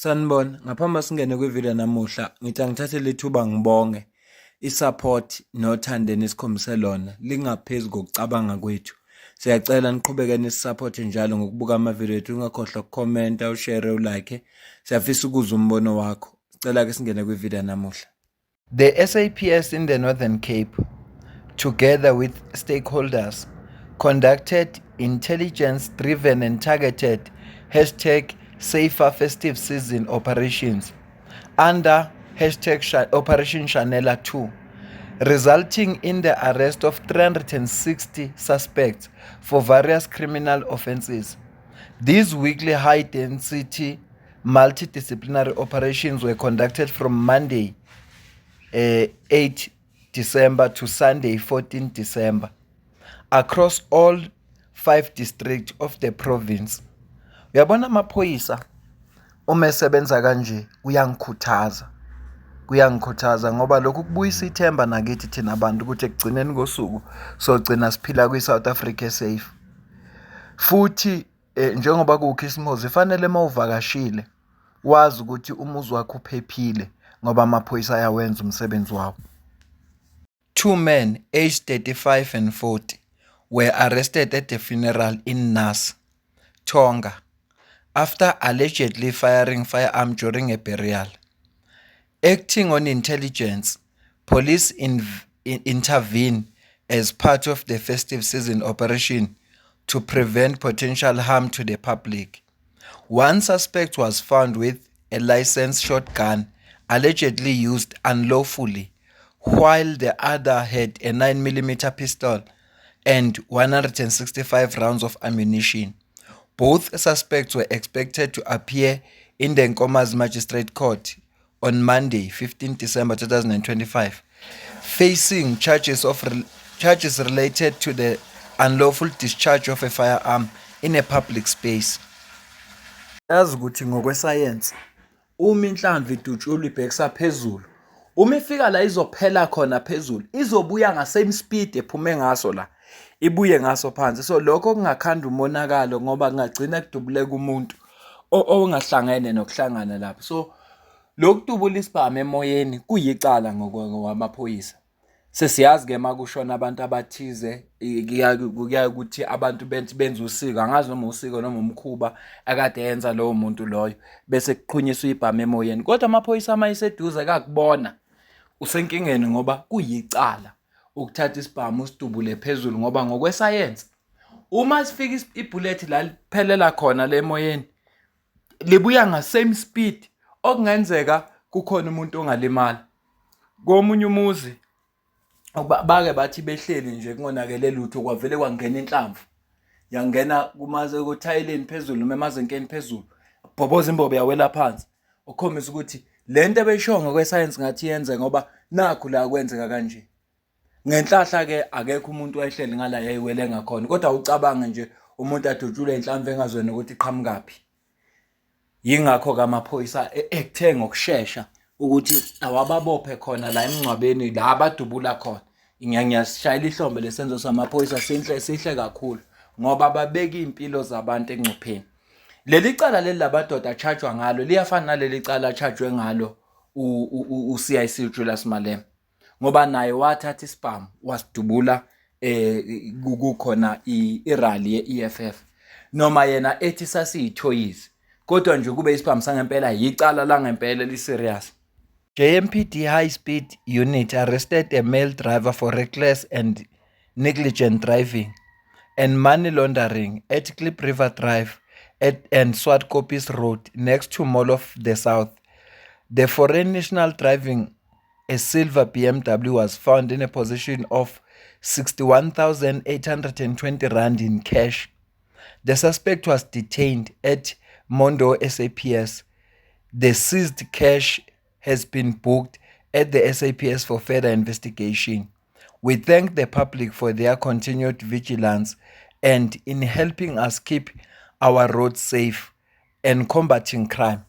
Sanibona, ngaphambi singene kwivideo namuhla, ngithi angithathe lethuba ngibonge i-support nothando enisikhombise lona lingaphezu kokucabanga kwethu. Siyacela niqhubeke nisisupport njalo ngokubuka amavidiyo ethu, ungakhohlwa ukukhomenta, ushare, ulike. Siyafisa ukuzwa umbono wakho. Sicela ke singene kwivideo namuhla. The SAPS in the Northern Cape, together with stakeholders, conducted intelligence-driven and targeted hashtag Safer Festive Season operations under hashtag Operation Shanela 2, resulting in the arrest of 360 suspects for various criminal offences. These weekly high-density multidisciplinary operations were conducted from Monday, 8 December to Sunday, 14 December, across all 5 districts of the province. Uyabona amaphoyisa uma esebenza kanje kuyangikhuthaza. Kuyangikhuthaza ngoba lokhu kubuyisa ithemba nakithi thina bantu ukuthi ekugcineni kosuku sogcina siphila kwi-South Africa safe. Futhi njengoba kuwukhisimuzi fanele uma uvakashile wazi ukuthi umuzi wakho uphephile ngoba amaphoyisa ayawenza umsebenzi wawo. Two men aged 35 and 40 were arrested at a funeral in Naas, Tonga, after allegedly firing firearm during a burial. Acting on intelligence, police intervened as part of the festive season operation to prevent potential harm to the public. One suspect was found with a licensed shotgun allegedly used unlawfully, while the other had a 9mm pistol and 165 rounds of ammunition. Both suspects were expected to appear in the Nkomazi Magistrate Court on Monday, 15 December 2025, facing charges related to the unlawful discharge of a firearm in a public space. Yazi ukuthi ngokwesayensi uma inhlamvu idutshulwa ibhekisa phezulu, uma ifika la izophela khona phezulu, izobuya nga-same speed ephume ngaso la, ibuye ngaso phansi. So lokho kungakhanda umonakalo ngoba kungagcina kudubuleka umuntu ongahlangene nokuhlangana lapho. So lokudubula isibhamu emoyeni kuyicala ngokwamaphoyisa. Sesiyazi-ke uma kushona abantu abathize kuyaye ukuthi abantu benze usiko, angazi noma usiko noma umkhuba akade yenza lowo muntu loyo, bese kuqhunyiswa ibhamu emoyeni. Kodwa amaphoyisa uma eseduze kakubona usenkingeni ngoba kuyicala ukuthatha isibhamu usidubule phezulu ngoba ngokwesayensi uma sifika ibhulethi la liphelela khona le emoyeni libuya nga-same speed, okungenzeka kukhona umuntu ongalimala. Komunye umuzi bake bathi behleli nje kungonakele lutho, kwavele kwangena inhlamvu, yangena kuthayeleni phezulu noma emazinkeni phezulu, bhoboza imbobo yawela phansi. Okukhombisa ukuthi le nto ebeyishoyo ngokwesayensi ngathi yenze ngoba nakhu la kwenzeka kanje. Ngenhlahla-ke akekho umuntu owayehleli ngala yayiwele ngakhona, kodwa ucabange nje umuntu adutshulwe inhlamvu engazweni ukuthi iqhamukaphi. Yingakho-ke amaphoyisa ekuthe ngokushesha ukuthi awababophe khona la emngcwabeni la abadubula khona. Ngiyasishayela ihlombe lesenzo samaphoyisa, sinhle, sihle kakhulu ngoba babeka iy'mpilo zabantu engcupheni. Leli cala leli labadoda achajwa ngalo liyafana naleli cala achajwe ngalo u-CIC uJulius Malema, ngoba naye wathatha isibhamu wasidubula kukhona i-rally ye-EFF, noma yena ethi sasiyithoyizi, kodwa nje kube isibhamu sangempela, yicala langempela eli-serious. JMPD High Speed Unit arrested a male driver for reckless and negligent driving and money laundering at Klip River Drive and Swartkoppies Road next to Mall of the South. The foreign national driving a silver BMW was found in a possession of 61,820 rand in cash. The suspect was detained at Mondo SAPS. The seized cash has been booked at the SAPS for further investigation. We thank the public for their continued vigilance and in helping us keep our roads safe and combating crime.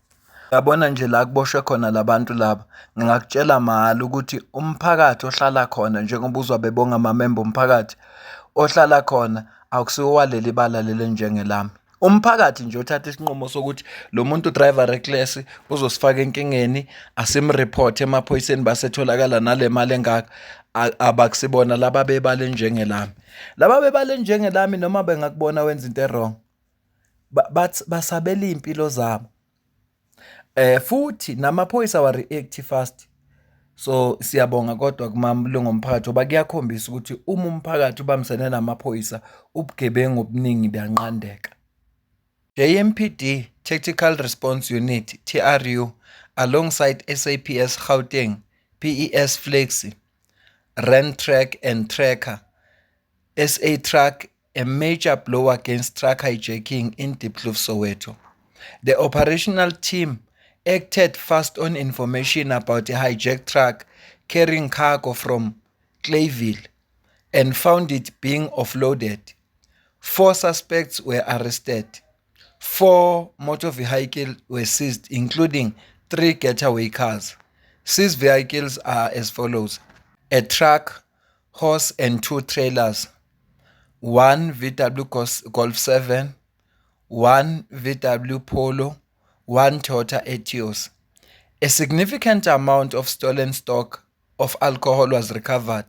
Yabona nje la kuboshwe khona labantu laba, ngingakutshela mahhala ukuthi umphakathi ohlala khona, njengoba uzwa bebonga amamemba omphakathi ohlala khona, akusiwo waleli bala leli njengelami. Umphakathi nje othatha isinqumo sokuthi lo muntu driver reckless uzosifaka enkingeni asimreport emaphoyiseni basetholakala nale mali engaka abakusibona laba bebale njengelami. Laba bebale njengelami noma bengakubona wenza into e-wrong basabela iy'mpilo zabo. Futhi namaphoyisa awa-react-i fast. So, siyabonga kodwa kumalungu omphakathi ngoba kuyakhombisa ukuthi uma umphakathi ubambisene namaphoyisa, ubugebengu obuningi buyanqandeka. JMPD Tactical Response Unit, TRU, alongside SAPS Gauteng, PES Flexi, Rentrak and Tracker, SA Truck a major blow against truck hijacking in Diepkloof, Soweto. The operational team acted fast on information about a hijacked truck carrying cargo from Clayville and found it being offloaded. 4 suspects were arrested. 4 motor vehicles were seized, including 3 getaway cars. Seized vehicles are as follows: a truck, horse and 2 trailers, 1 VW Golf 7, 1 VW Polo, 1 Toyota Etios. A significant amount of stolen stock of alcohol was recovered.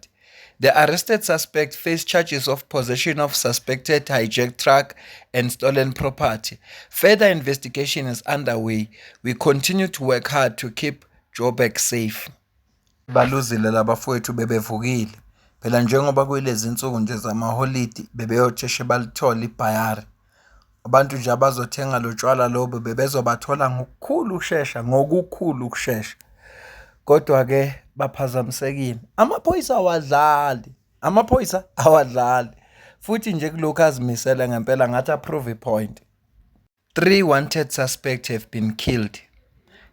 The arrested suspect faced charges of possession of suspected hijacked truck and stolen property. Further investigation is underway. We continue to work hard to keep Joburg safe. Baluzile labafowethu bebevukile. Phela njengoba kuyilezi nsuku nje zamaholidi bebeyosheshe balithole ibhayari. Abantu nje abazothenga lo tshwala lobu bebezobathola ngokukhulu ukushesha, ngokukhulu ukushesha. Kodwa-ke baphazamisekile. Amaphoyisa awadlali, amaphoyisa awadlali. Futhi nje kulokhu azimisele ngempela ngathi a-prove i-point. 3 wanted suspects have been killed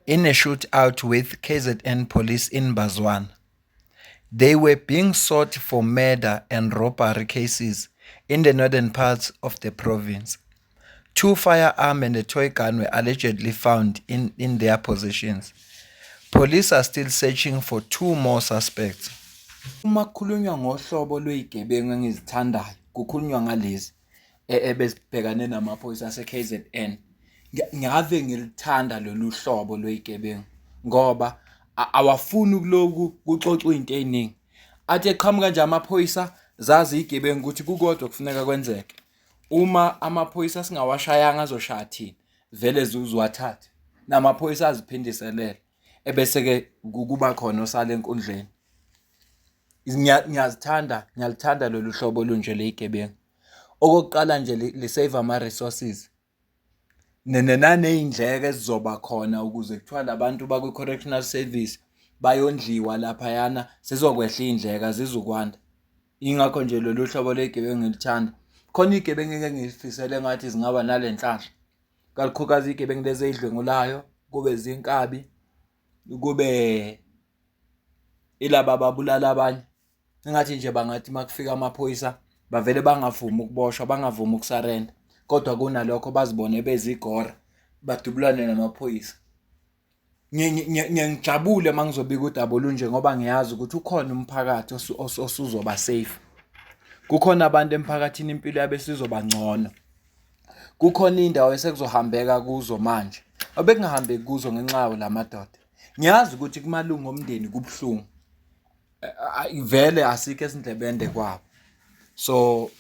in a shootout with KZN police in Mbazwana. They were being sought for murder and robbery cases in the northern parts of the province. 2 firearms and a toy gun were allegedly found in their possessions. Police are still searching for 2 more suspects. Uma kukhulunywa ngohlobo lwey'gebengu engizithandayo, kukhulunywa ngalezi ebezibhekane namaphoyisa ase-KZN. Ngave ngilithanda lolu hlobo lwey'gebengu ngoba awafuni ukuloku kuxoxwe iy'nto ey'ningi. Athi eqhamuka nje amaphoyisa zazi iy'gebengu ukuthi kukodwa kufuneka kwenzeke. Uma amaphoyisa singawashayanga azoshaya thina, vele ziwathathe. Namaphoyisa aziphindiselele ebese-ke kuba khona osala enkundleni. Ngiyazithanda, ngiyalithanda lolu hlobo olunje ley'gebengu. Okokuqala nje li-save ama-resources. Naney'ndleko ezizoba khona ukuze kuthiwa labantu bakwi-correctional service bayondliwa laphayana, zizokwehla iy'ndleko azizukwanda. Yingakho nje lolu hlobo ley'gebengu ngilithanda. Khona iy'gebengu engike ngizifisele engathi zingaba nale nhlanhla. Kakhulukazi iy'gebengu lezi ey'dlwengulayo, kube zinkabi, kube ilaba ababulala abanye. Engathi nje bangathi uma kufika amaphoyisa bavele bangavumi ukuboshwa, bangavumi ukusarenda. Kodwa kunalokho bazibone bezigora, badubulane namaphoyisa. Ngiyangijabule uma ngizobika udaba olunje ngoba ngiyazi ukuthi ukhona umphakathi osuzoba safe. Kukhona abantu emphakathini impilo yabo esizoba ngcono. Kukhona iy'ndawo esekuzohambeka kuzo manje, obekungahambeki kuzo ngenxa yawo la madoda. Ngiyazi ukuthi kumalungu omndeni kubuhlungu. Vele asikho esindlebende kwabo. So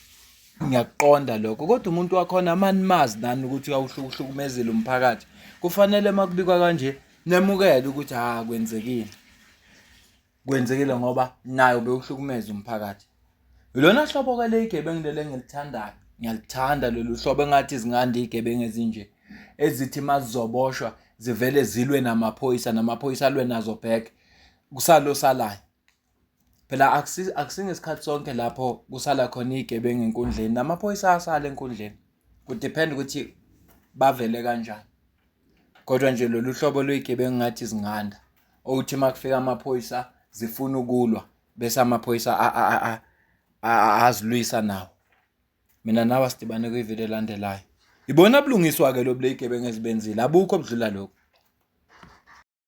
ngiyakuqonda lokho kodwa umuntu wakhona manimazi nani ukuthi uyawuhlukumezile umphakathi. Kufanele uma kubikwa kanje nemukele ukuthi ha kwenzekile. Kwenzekile ngoba naye ubewuhlukumeza umphakathi. Ilona hlobo-ke ley'gebengu leli engilithandayo. Ngiyalithanda lolu hlobo engathi zinganda iy'gebengu ezinje ezithi uma zizoboshwa zivele zilwe namaphoyisa, namaphoyisa alwe nazo back. Kusale osalayo. Phela akusingesikhathi sonke lapho kusala khona iy'gebengu enkundleni, namaphoyisa ayasala enkundleni. Ku-depend ukuthi bavele kanjani. Kodwa nje lolu hlobo lwey'gebengu ngathi zinganda. Okuthi uma kufika amaphoyisa zifuna ukulwa bese amaphoyisa azilwisa nawo. Mina nawe asidibane kwividiyo elandelayo. Ibona bulungiswa-ke lobu ley'gebengu ezibenzile, abukho obudlula lokhu.